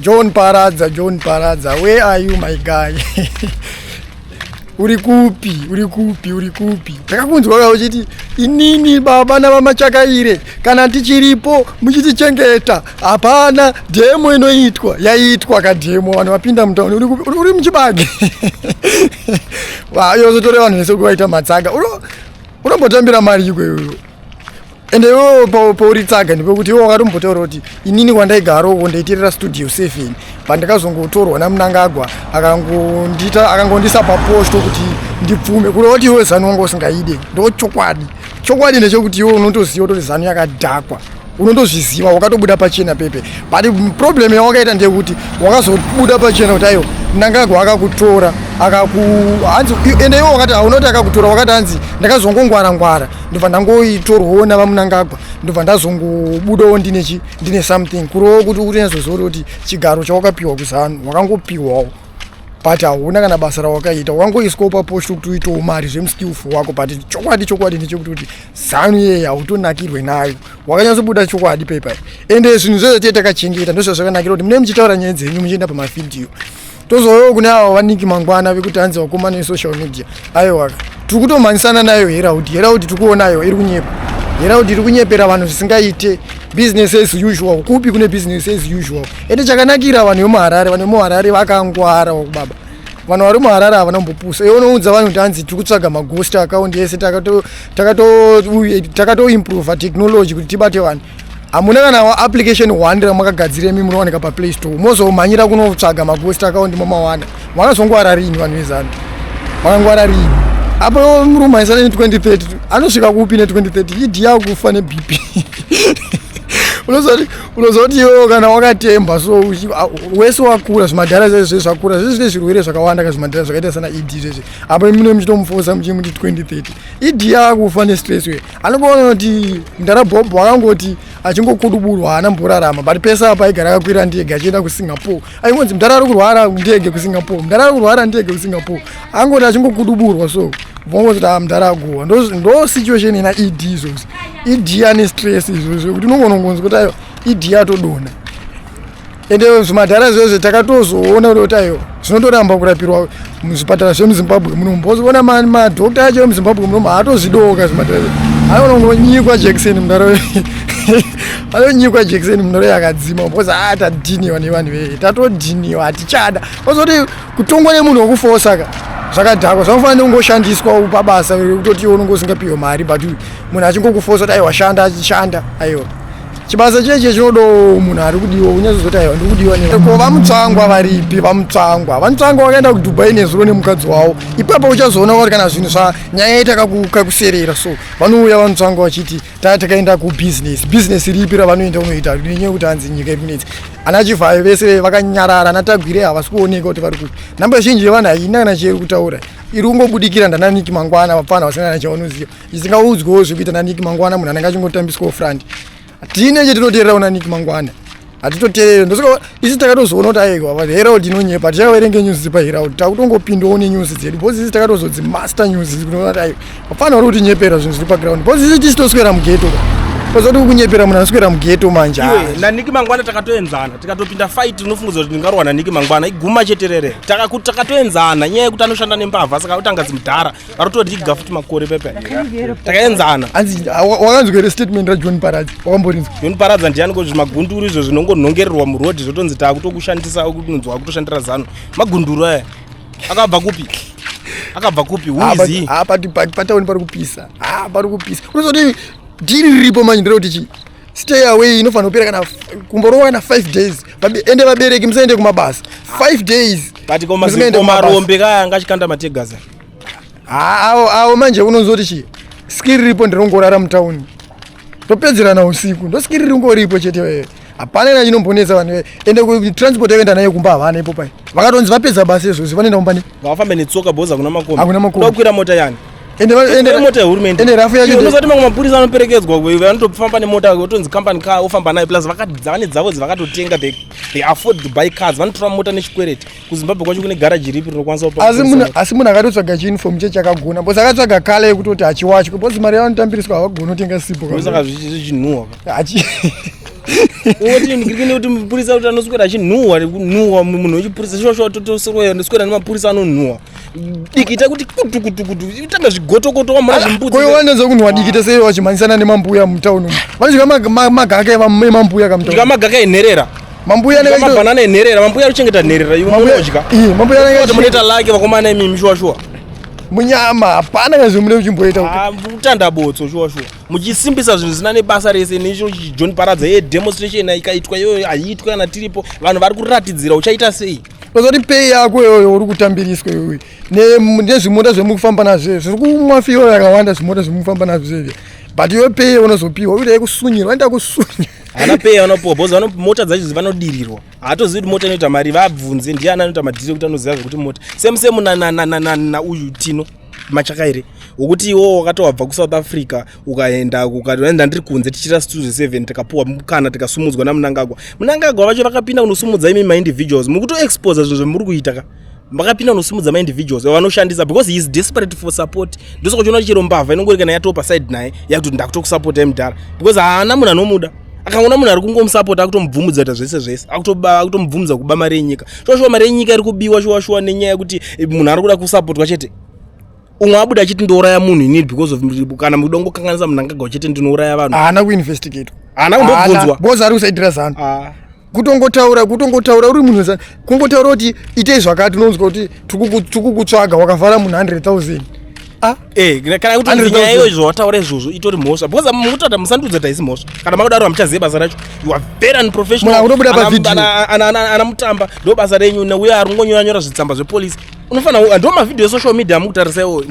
John Paradza, John Paradza, where are you my guy? Uri kupi? Uri kupi? Uri kupi? Takakunzwa ka uchiti inini baba navaMachakaire kana tichiripo muchitichengeta, hapana demo inoitwa. Yaitwa kademo, vanhu vapinda mutauni. Uri kupi? Uri muchibage. Yozotora vanhu vese kuvaita matsaga. Unombotambira mari ikweyo. Ende iwewe pauri tsaga ndepekuti iwe wakatombotaura kuti inini kwandaigara uko ndaiterera Studio 7, pandakazongotorwa naMnangagwa akangondiita, akangondisa paposto kuti ndipfume. Kureva kuti iwe ZANU wanga usingaide. Ndo chokwadi. Chokwadi ndechekuti iwe unotoziva kuti ZANU yakadhakwa, unotozviziva, wakatobuda pachena pepe. But problem yawakaita ndeyekuti wakazobuda pachena kuti aiwa, Mnangagwa akakutora, akaku hanzi, ende iwe wakati hauna kuti akakutora, wakati hanzi ndakazongongwara ngwara, ndobva ndangoitorwawo navaMnangagwa, ndobva ndazongobudawo ndine something. Kureva kuti unyatsoziva kuti chigaro chawakapiwa kuZANU wakangopiwawo, but hauna kana basa rawakaita, wakangoiswawo paposto kuti uitewo mari zvemuskillful wako. But chokwadi, chokwadi ndechekuti kuti ZANU iyeye hautonakirwe nayo. Wakanyatsobuda chokwadi pepa. Ende zvinhu zvese tee takachengeta, ndozvazvakanakira kuti mune muchitaura nyaya dzenyu muchienda pamavhidhiyo. Tozovawo kune avo vaniki mangwana vekuti hanzi vakomana vesocial media. Aiwa, tiri kutomhanyisana nayo Herald. Herald tiri kuonayo iri kunyepa. Herald iri kunyepera vanhu zvisingaite. Business as usual kupi? Kune business as usual? Ende chakanakira vanhu vemuHarare, vanhu vemuHarare vakangwara baba. Vanhu vari muHarare havana kumbopusa. Iwe unoudza vanhu kuti hanzi tiri kutsvaga maghost account ese, takatoimprova technology kuti tibate vanhu. Hamuna kana application one ramakagadzira imi munowanika paPlay Store. Mozomhanyira kunotsvaga maghost account, momawana. Makazongwara rini? Vanhu veZANU makangwara rini? Apo muri kumhanyisana ne2030, anosvika kupi ne2030? ED yakufa neBP. Unozoti iwewo kana wakatemba so wese wakura, zvimadhara zvezve zvakura zvese, zvine zvirwere zvakawanda ka, zvimadhara zvakaita sana ED zvezve. Apo mune muchitomufosa muchimuti 2030, ED yakufa nestress. We anokuona kuti ndarabhobho akangoti achingokuduburwa, haana mborarama. But pese apa aigara akakwira ndege achienda kuSingapore. Aingonzi mudhara ari kurwara, ndege kuSingapore, mudhara ari kurwara, ndege kuSingapore. Angoti achingokuduburwa so vongoti ah, mudhara aguwa. Ndo situation ina ED izvozvo. ED ane stress izvozvo kuti unongonongonzwa kuti aiwa, ED atodonha. Ende zvimadhara zvezve takatozoona kuti aiwa, zvinotoramba kurapirwa muzvipatara zvemuZimbabwe muno. Mbozoona madhokta acho emuZimbabwe muno haatozvidoka zvimadhara, anonongonyikwa jekiseni mudhara, anonyikwa jekiseni mudhara yakadzima, because a tadhiniwa nevanhu vee, tatodhiniwa, hatichada. Ozoti kutongwa nemunhu wekufosaka zvakadhakwa, zvanofanira nekungoshandiswa pabasa kutoti iwe unonge usingapiwe mari, but munhu achingokufosa kuti aiwa, shanda, achishanda. Aiwa, chibasa cheche chinodawo munhu ari kudiwa, unyatsozoti aiwa, ndiri kudiwa. Ko vaMutsvangwa varipi? VaMutsvangwa, vaMutsvangwa vakaenda kuDubai nezuro nemukadzi wavo. Ipapo uchazoona kuti kana zvinhu zva nyaya yaita kakuserera so vanouya vaMutsvangwa vachiti takaenda kubusiness. Business ripi ravanoenda unoita nenyaya yekuti hanzi nyika iri kunetsa? Ana Chivhayo vese vakanyarara, ana Tagwirei havasi kuoneka kuti vari kupi. Namba zhinji yevanhu haina kana cheiri kutaura, iri kungobudikira ndananiki mangwana, vapfana vasina kana chavanoziva, isingaudzwawo zvekuita naniki mangwana. Munhu anenge achingotambiswawo front. Tine chetinoteerera una mangwana, hatitoteereri. Ndosaka isi takatozoona kuti aiwa, Herald inonyepa, tichakaverenge news paHerald, takutongopindawo nenews dzedu, because isi takatozodzi master news kunoona kuti aiwa, vapfana vari kutinyepera zvinhu zviri paground, because isi tisitoswera mughetto. Kozoti kunyepera munhu anoswera mughetto manje. Iwe naniki mangwana takatoenzana, tikatopinda fight, unofungudza kuti ndingarwa naniki mangwana? Iguma cheterere. Takatoenzana nyaya yekuti anoshanda nembavha, saka utangazi mudhara varotodyiga futi makore pepe, takaenzana. Hanzi wakanzwa here statement raJohn Paradza? Wakamborinzwa? John Paradza ndiani? Ko zvimagunduru izvo zvinongonhongererwa murodhi, zvotonzi taakutokushandisa, kunonzi wakutoshandira ZANU, magunduru aya akabva kupi? Akabva kupi? Who is he? Patauni pari kupisa. Ah, pari kupisa. Unozoti dhiri riripo manje nderekuti chi stay away inofanira kupera kana kumborova kana 5 days. Ende vabereki musaende kumabasa 5 days. But Musaende kumabasa. komarombe kaya anga achikanda mategaza. Ah, awo awo manje unozoti chi skiri riripo nderongorara mutauni, topedzerana usiku. Ndo skiri ringoripo chete wewe, hapana kana chinombonetsa vanhu vee. Ende transport yekuenda nayo kumba havana. Ipo pai vakatonzi vapedza basa izvozvi, vanoenda kumba ne Vafambe netsoka bhoza, kuna makombi. Hakuna makombi. Kukwira mota yani? Ende ende mota yehurumende. Ende rafu yacho Unozoti mamwe mapurisa anoperekedzwa, vanotofamba nemota, otonzi company car, ofamba nayo. Plus vane dzavo dzavakatotenga, they afford to buy cars, vanotora mota nechikwereti. KuZimbabwe kwacho kune garaji ripi rinokwanisa kupa Asi mapurisa munhu mota? Asi munhu akatotsvaga chiuniform che chakagona, because akatsvaga colour yekutoti hachiwachwe, because mari yavanotambiriswa havagoni kutenga sipo. Saka zvichinhuhwa. Hachi Oti ndikirikini kuti mupurisa kuti anoswera achinhuhwa, kunhuhwa munhu wechipurisa shuwa shuwa totoswera ndoswera nemapurisa anonhuhwa. Dikita kuti kutu kutu kutu itanga zvigotokoto wamhura zvimbudzi. Koyo vanonzwa kunhuhwa dikita sei vachimhanyisana nemambuya mutauni umu. Vanodya magaka emambuya kamutauni. Dya magaka enherera. Mambuya anenge mabhanana enherera, mambuya anochengeta nherera iwe munodya. Ii, mambuya anenge kuti munoita like vakomana imimi shuwa shuwa. Munyama hapana kana zvimune muchimboita. Ah, kutanda botso shuwa shuwa. Muchisimbisa zvinhu zvisina nebasa rese necho John Paradza ye demonstration ikaitwa iyoyo haiitwi kana tiripo vanhu vari kuratidzira uchaita sei? Uzoti pay yako iyoyo uri kutambiriswa iyoyo nezvimota zvemukufamba nazvo zviri kumwa fiyo yakawanda zvimota zvemukufamba nazvo izvi but iwe pay unozopiwa uite yekusunyirwa vanoita kusunya hana pay vanopiwa because vano mota dzacho vanodirirwa haatozivi kuti mota inoita mari vabvunze ndiani anoita madhiri ekuti anoziva zvekuti mota same same na na na na na uyu Tino Machakaire wekuti iwo wakati wabva kuSouth Africa ukaenda ukaenda ndiri kunze tichiita studio 7 tikapuwa mukana tikasumudzwa naMnangagwa. Mnangagwa vacho vakapinda kunosumudza imi maindividuals mukutoexposa zvinhu zvemuri kuita ka vakapinda kunosumudza maindividuals vanoshandisa because he is desperate for support. Ndosaka uchiona chero mbavha inongori kana yatopa side naye yakuti ndakutokusapota mudhara because haana munhu anomuda akaona munhu ari kungomusapota akutomubvumudza kuita zvese zvese akutomubvumudza kuba mari yenyika. Shuwa shuwa mari yenyika iri kubiwa shuwa shuwa nenyaya yekuti munhu ari kuda kusapotwa chete. Umwe abuda achiti ndouraya munhu inini because of kana muda kungokanganisa Mnangagwa chete ndinouraya vanhu. Haana kuinvestigate. Haana kumbobvunzwa. Because ari kusaidira Zanu. Ah. Kutongotaura kutongotaura uri munhu Zanu. Kungotaura kuti itei zvakati unonzwa kuti tukukutsvaga wakavhara munhu 100,000. Ah. Eh, kana kuti nyaya iyoyo zvawataura izvozvo itori mhosva because mukutaura musandiudza kuti haisi mhosva. Kana makudaro hamuchazive basa racho. You are very unprofessional. Munhu akutobuda pa video. Ana mutamba ndo basa renyu neuya ari kungonyora nyora zvitsamba zvepolice. Unofanira ndo mavideo esocial media amukutarisaiwo.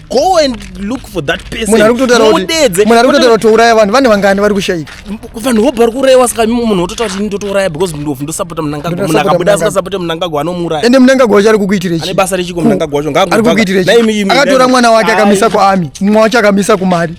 Go and look for that person. Munhu ari kutotaura kuti munhu ari kutotaura kuti uraya vanhu vane vangani vari kushaika. Vanhu vobva vari kuurayiwa saka munhu wototaura kuti ndotouraya because ndosapota Mnangagwa. Munhu akabuda asingasapota Mnangagwa anomuuraya. Ende Mnangagwa wacho ari kukuitira chii? Ane basa rechiko Mnangagwa wacho ngaangobva. Ari kukuitira chii? Akatora mwana wake akamisa kuarmy, mumwe wacho akamisa kumari.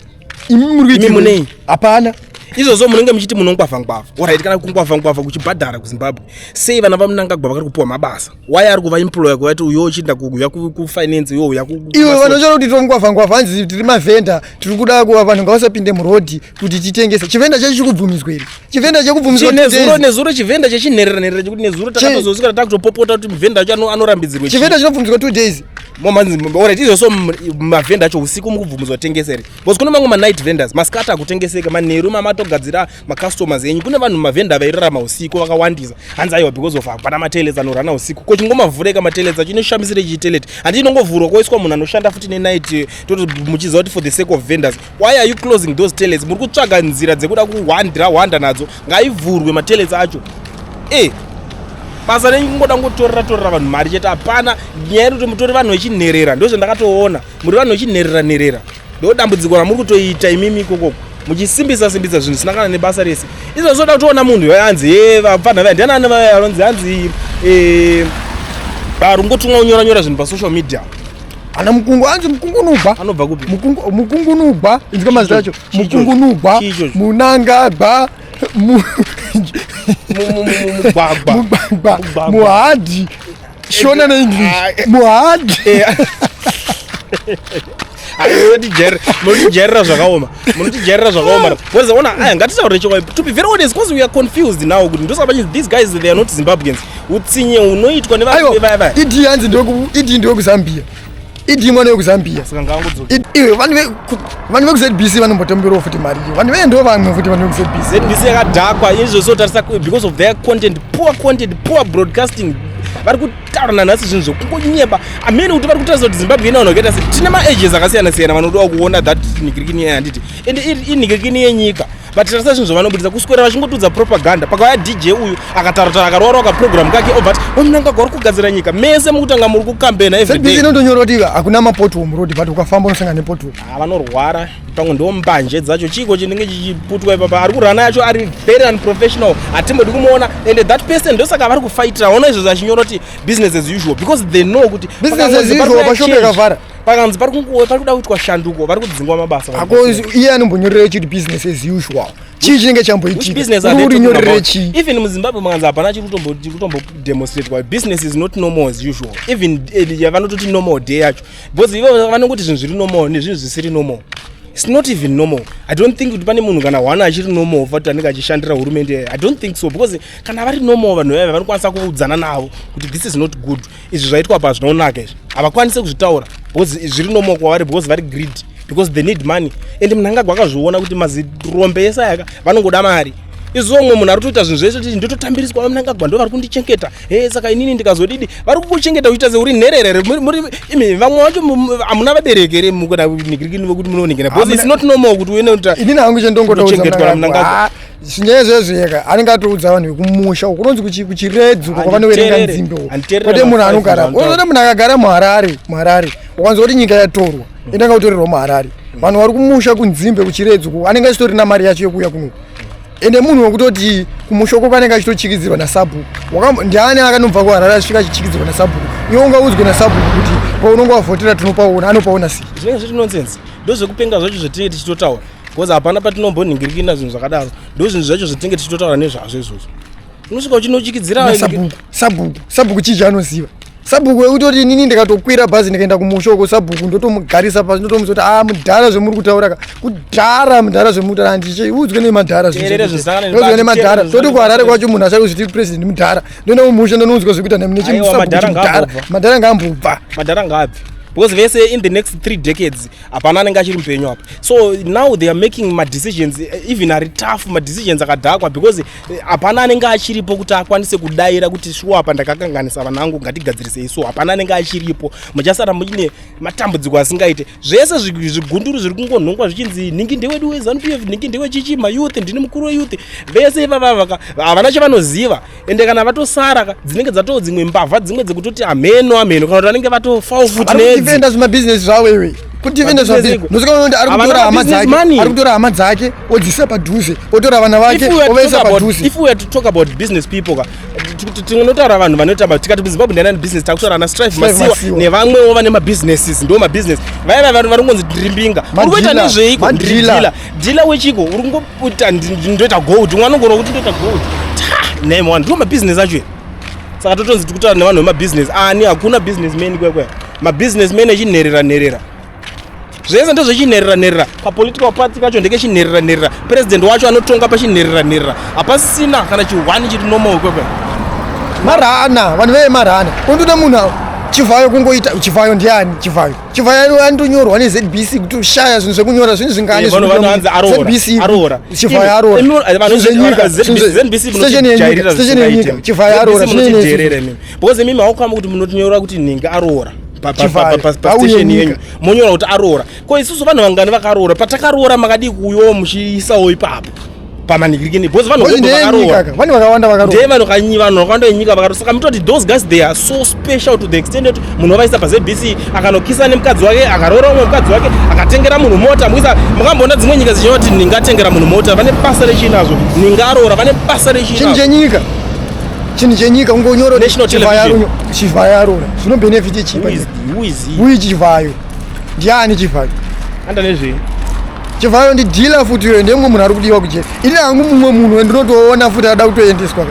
Imi muri kuitira munei? Hapana. Izvozvo munenge muchiti munongwavha ngwavha. Alright, kana kungwavha ngwavha kuchibhadhara kuZimbabwe. Sei vana vaMnangagwa vakari kupuwa mabasa? Why ari kuva employer kuvati uyo uchienda kuuya kufinance uyo uya ku Iwe vanotaura kuti tongwavha ngwavha hanzi tiri mavhenda tiri kuda kuva vanhu ngavasapinde murodhi kuti titengese. Chivhenda chacho chikubvumidzwa here? Chivhenda chekubvumidzwa nezuro nezuro chivhenda chechinherera nherera chekuti nezuro takatozosvika takutopopota kuti muvhenda acho anorambidzirwe. Chivhenda chinobvumidzwa 2 days. Momanzi alright izvozvo mavhenda acho usiku mukubvumidzwa kutengesa here? Because kune mamwe manight vendors masikati akutengeseka manheru mamatogadzira macustomers enyu. Kune vanhu mavhenda vairarama usiku vakawandisa. Hanzi aiwa because of hapana matoilets anorana usiku. Ko chingomavhureka matoilets acho inoshamisire chii toilet? Handiti inongovhurwa koiswa munhu anoshanda futi nenight toti muchiziva kuti for the sake of vendors. Why are you closing those toilets? Muri kutsvaga nzira dzekuda kuhwandira hwanda nadzo. Ngaivhurwe matoilets acho. Basa renyu kungoda kungotorera torera vanhu mari chete hapana. Nyaya yekuti mutori vanhu vechinherera ndozvandakatoona. Muri vanhu vechinherera nherera. Ndo dambudziko ramuri kutoita imimi ikoko. Muchisimbisa simbisa zvinhu zvisina kana nebasa rese. Izvo zvoda kutoona munhu hanzi vapfanha vaya ndiani ane vaya vanonzi hanzi vari kungotumwa kunyora nyora zvinhu pasocial media. Ana mukungu hanzi mukungunugwa. Anobva kupi? Mukungunugwa inzwa mazita acho. Mukungunugwa, Munangagwa, Mugwagwa. Mugwagwa, Muhadhi. Shona neEnglish. Muhadhi. Munotijairira zvakaoma. Munotijairira zvakaoma. Because ona aya ngatitaure chokwadi. To be very honest because we are confused now kuti ndosaka pachinzi these guys they are not Zimbabweans. Utsinye unoitwa nevanhu vaya vaya. ED hanzi ndoku ED ndokuZambia. ED mwana wekuZambia. Saka ngaangodzoka. Iwe vanhu vekuZBC vanombotambirawo futi mari iyo. Vanhu veye ndo vamwe futi vanhu vekuZBC. ZBC yakadhakwa izvo so tarisa because of their content, poor content, poor broadcasting. Vari kutaura nanhasi zvinhu zvekungonyeba. Amene kuti vari kutarisa kuti Zimbabwe ine vanhu vakaita sei. Tine maages akasiyana siyana vanodawo kuona that nigirikini yenyaya handiti. And inigirikini yenyika. But tarisa zvinhu zvavanobudisa kuswera vachingotudza propaganda. Pakauya DJ uyu akataura taura akarova rova kaprogram kake obva ati VaMnangagwa vari kugadzira nyika. Mese mukutanga muri kukambena every day. ZBC inotonyora kuti hakuna mapothole muroad but ukafamba unosangana nepothole. Vanorwara pamwe ndo mbanje dzacho chiiko chinenge chichiputwa ipapa. Ari kurana yacho ari very unprofessional. Hatimbodi kumuona and that person ndosaka vari kufaitira. Ona izvozvo achinyora kuti business as usual because they know kuti business as usual pashope yakavhara. Pakanzi pari kunguva pari kuda kuitwa shanduko vari kudzingwa mabasa. Ako iye anombonyorera chiti business as usual. Chii chinenge chamboitika? Uri nyorere chii? Even muZimbabwe makanzi hapana chiri kutombo demonstratewa. Business is not normal as usual. Even yavanototi normal day yacho. Because ivo vanongoti zvinhu zviri normal nezvinhu zvisiri normal. It's not even normal. I don't think kuti pane munhu kana one achiri normal fati anenge achishandira hurumende. I don't think so, because kana vari normal, vanhu vaya vanokwanisa kuudzana navo kuti this is not good, izvi zvaitwa pa zvinonaka izvi. Havakwanisi kuzvitaura because zviri normal kwavari, because vari greed, because they need money. And Mnangagwa akazviona kuti mazirombe ese ayaka vanongoda mari. Izvo umwe munhu ari kutoita zvinhu zvese kuti ndototambiriswa vaMnangagwa, ndo vari kundichengeta. He, saka inini ndikazodidi? Vari kukuchengeta uchiita seuri nherere. Muri imi vamwe vacho hamuna vabereki here mukana nigirikini vekuti munoningina? Because it's not normal kuti uende kuita Inini hangu Kuchengetwa naMnangagwa. Zvinyaya zvezveka anenge atoudza vanhu vekumusha uku kunonzi kuChiredzi uko kwavanoverenga Handiteerere. nzimbe uko. Handiteerere Kwete munhu ma5 anogara zvanotaura. unozoona munhu akagara muHarare, ukanzwa kuti nyika yatorwa, inanga kutorerwa muHarare, vanhu vari kumusha kunzimbe kuChiredzi uko anenge achitorina mari yacho yekuuya kunoku. Ende munhu wekutoti kumusha uko kanenge achitochikidzirwa nasabhuku. Ndiani akanobva kuHarare asvika achichikidzirwa nasabhuku? Iwe ungaudzwe nasabhuku kuti paunonge wavhotera tinopaona, anopaona sei? Zvinenge zviri nonsense. Ndo zvekupenga zvacho zvatinenge tichitotaura, because hapana patinombonhingirikina zvinhu zvakadaro. Ndo zvinhu zvacho zvatinenge tichitotaura nezvazvo izvozvo. Unosvika uchinochikidzira Nasabhuku, sabhuku chii chaanoziva sabhuku? Wekutoti inini ndikatokwira bhazi ndikaenda kumusha uko, sabhuku ndotomugarisa pasi, ndotomuudza kuti a mudhara, zvemuri kutaura ka kudhara, mudhara, zvemuri kutaura handichiudzwe nemadhara. Teerere zvinosangana Udzwe nebati, nemadhara. teerere Toti kuHarare zvinosangana. kwacho munhu achari kuzviti president mudhara, ndoenda kumusha ndonoudzwa zvekuita. Aiwa, madhara ngaambobva. Madhara ngaambobva. Madhara ngaabve, because vese in the next 3 decades hapana anenge achiri mupenyu apa. So now they are making madecisions, even ari tough madecisions akadhakwa, because hapana anenge achiripo kuti akwanise kudayira kuti shuwa apa ndakakanganisa vanangu, ngatigadzirisei. So hapana anenge achiripo, muchasara muine matambudziko asingaite. Zvese zvigunduru zviri kungonhongwa zvichinzi nhingi ndewedu weZANU PF, nhingi ndewechichi, mayouth, ndini mukuru weyouth, vese ivava havana chavanoziva. Ende kana vatosara ka, dzinenge dzatoo dzimwe mbavha, dzimwe dzekutoti hameno hameno, kana kuti vanenge vatofawo futi Vari nedzi. kudefenda zvimabhizinesi zvavo iwe, kudefenda Mabhizinesi zvimabhizinesi. iko? Ndosaka unoona kuti ari Havana kutora hama mabusiness dzake money. Ari kutora hama dzake odzisa padhuze, otora vana vake If we were to ovaisa talk about- padhuze. If we were to talk about business people ka, tinotaura vanhu vanoita tikati Zimbabwe ndiana business, takutaura ana Strive Strive Masiwa Masiwa. nevamwewo vane mabusinesses. Ndo mabusiness vaya vaya vari kungonzi ndiri mbinga. Uri kuita Madealer, nezveiko? Ndiri madealer. dealer. Dealer wechiko? Uri kungoita ndoita gold, umwe anongona kuti ndoita gold. Ta name one, ndo mabusiness acho here? Saka totonzi tikutaura nevanhu vemabusiness ani? Hakuna businessman kwekwe. Mabusinessman echinherera nherera, zvese ndezvechinherera nherera. Kapolitical party kacho ndekechinherera nherera. President wacho anotonga pachinherera nherera. Hapasina kana chihwani chiri normal kwekwe. Marana, vanhu veye marana. Undoda munhu Chivhayo kungoita Chivhayo ndiani? Chivhayo, Chivhayo anondonyorwa neZBC kuti ushaya zvinhu zvekunyora, zvinhu zvingani? Eh, vanhu vanonzi aroora, ZBC. aroora. Chivhayo aroora. Vanhu Zvinhu zvenyika, ZBC station yenyika, station yenyika, Chivhayo aroora, zvinei nesu? Munotijerera imimi, because imimi haukama kuti munotinyora kuti nhingi aroora Chivhayo, pastation auye yenyu. nyika. Monyora kuti aroora. Ko isusu vanhu vangani vakaroora? Patakaroora makadii kuuyawo muchiisawo ipapo pamanhikirikini? Because vanhu Because vobva ndeyenyika vakaroora. ka, vanhu vakawanda vakaroora. Ndeye vanhu kanyi, vanhu vakawanda venyika vakaro. Saka mutoti those guys, they are so special to the extent that munhu wavaisa paZBC akanokisa nemukadzi wake, akaroora umwe mukadzi wake, akatengera munhu mota, muisa. Mukamboona dzimwe nyika dzichiona kuti ningatengera munhu mota, vane basa rechinazvo? Ningaroora, vane basa Chinhu rechinazvo? chenyika, chinhu chenyika kungonyora kuti National Chivhayo television. Chivhayo aroora, zvinobenefite chii? Who is he? Uyu Chivhayo ndiani? Chivhayo Anda nezvei? Chivhayo ndidealer futi. Uyo ndemumwe munhu ari kudiwa kujeri. Ini hangu mumwe munhu wendinotoona futi ada kutoendeswa.